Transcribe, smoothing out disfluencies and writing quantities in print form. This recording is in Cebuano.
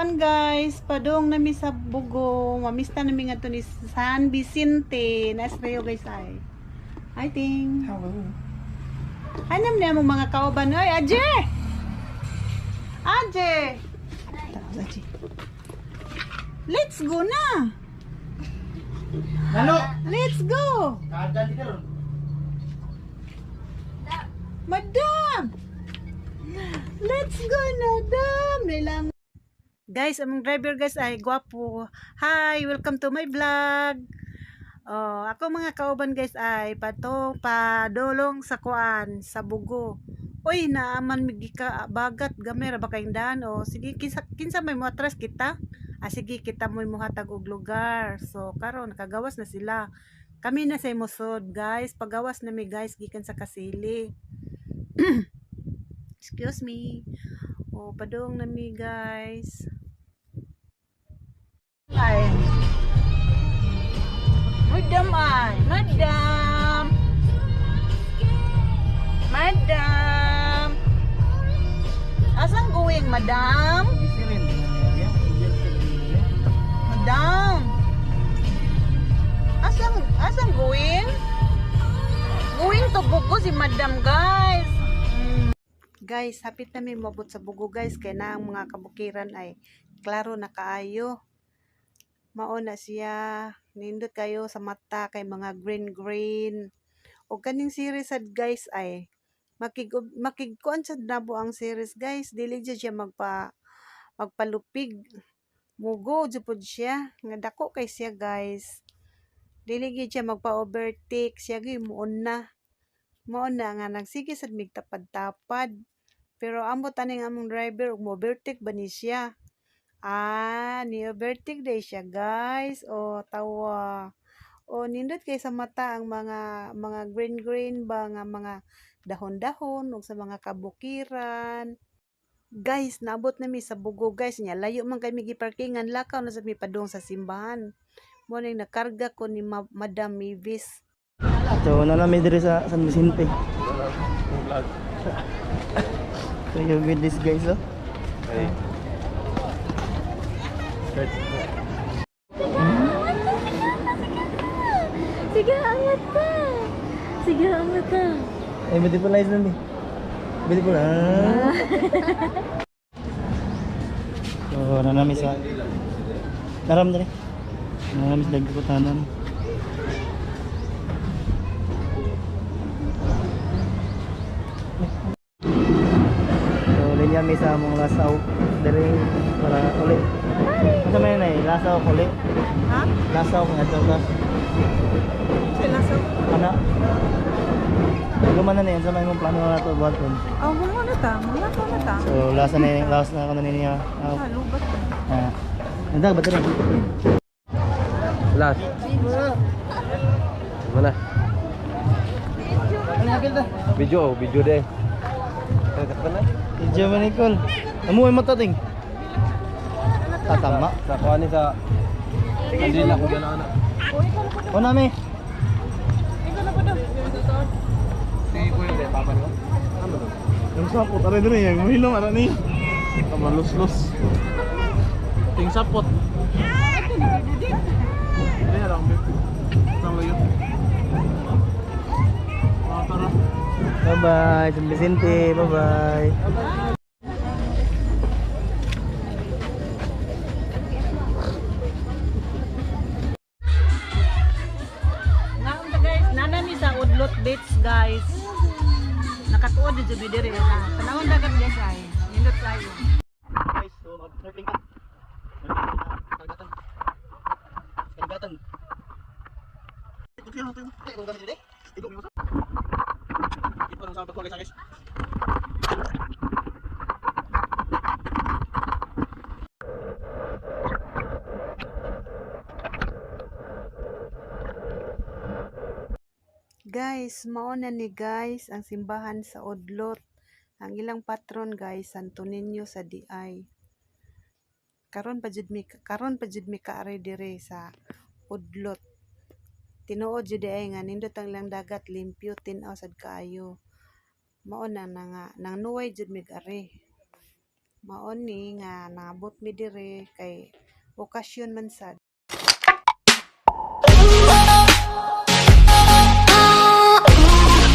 Kuan guys, padong nami sa Bugo. Mamista nami ngadto ni San Vicente. Nas rayo guys ay. Hi ting. Hello. Hi nam niya mong mga kauban oy, Aje. Aje. Tapos Aje. Let's go na. Lalo! Let's go. Kaadal ka ron. Madam! Let's go, madam! Nilang. Guys, among driver guys ay gwapo. Hi, welcome to my vlog. Oh, ako mga kauban guys ay patong padulong sa kuan sa Bugo. Uy, naaman migi ka bagat gamay ra ba kayong daan? O sige, kinsa, kinsa may moatras kita? Ah, sige, kita mo'y muhatag og lugar. So karon nakagawas na sila. Kami na sa Imosod, guys. Pagawas na mi guys gikan sa Kasili. Excuse me. O, padung na mi guys. Ay. Madam ay. Madam. Madam. Asang going, madam? Madam. Asang going? Going to Bugo si Madam, guys. Guys, hapit na mi moabot sa Bugo guys kay na ang mga kabukiran ay klaro na kaayo. Mao na siya, nindot kayo sa mata kay mga green green. O kaning series sad guys ay makig kuan sad nabo ang series guys, dili jud siya magpalupig. Mugo jud pud siya, nga dako kay siya guys. Dili gyud siya magpa-overtake, siya gyud muuna. Mao na nga nagsige sad mig tapad-tapad. Pero ambot aning among driver ug mo-overtake ba ni siya? Ah, ni-overtake day siya guys. O tawa. O nindot kay sa mata ang mga green green ba nga mga dahon-dahon ug sa mga kabukiran. Guys, naabot na mi sa Bugo guys nya. Layo man kay mi giparkingan, lakaw na sa mi padung sa simbahan. Mo ning nakarga ko ni Madam Mavis. So, nalami diri sa San Vicente. So, you with this guys, oh? Hey. Sige, angat ka. Sige, angat ka. Ay, beautiful eyes lang eh. Beautiful, ah. So, nanami sa... Naram diri. Nanami sa dagkutanan. So, linya mi sa among lasaw. Diri para uli. Ano man yun eh? Lasaw uli. Ha? Lasaw nga daw ka. Sila sa Ana. Luman na niya sa may mong plano na ito buhaton. Oh, mga na ta, mga na ta. So last na last na ako na niya. Ah, Lubat. ah. Nandag ba rin? Last. Mana? Ano nga kita? Video, oh, video deh. Ano na? Medyo manikol. Amo ay matating. Tatama. Sa kuha ni sa Kandila ko gana ana. O nami. Sige ko yun, papa no. Ano? Yung sapot, aray diri, yung mahilom, ara ni. Kamalos-los. Ting sapot. Hindi, alam, babe. Tama yun. Ah, tara. Bye-bye, San Vicente. Bye-bye. Ngaon ta guys, nanami sa Udlot Beach guys. Nakatuod jud mi diri na. Tanawon dagat guys ay. Nindot kayo. Guys, so mag-surfing ka. Karagatan. Karagatan. Guys, mao na ni guys ang simbahan sa Udlot. Ang ilang patron guys, Santo Niño sa Diay. Karon pa jud mi kaari dire sa Udlot. Tinuod jud ay nga nindot ang ilang dagat, limpyo tin-aw sad kaayo. Mao na na nga nang nuway jud mig ari. Mao ni nga naabot mi dire kay okasyon man sad.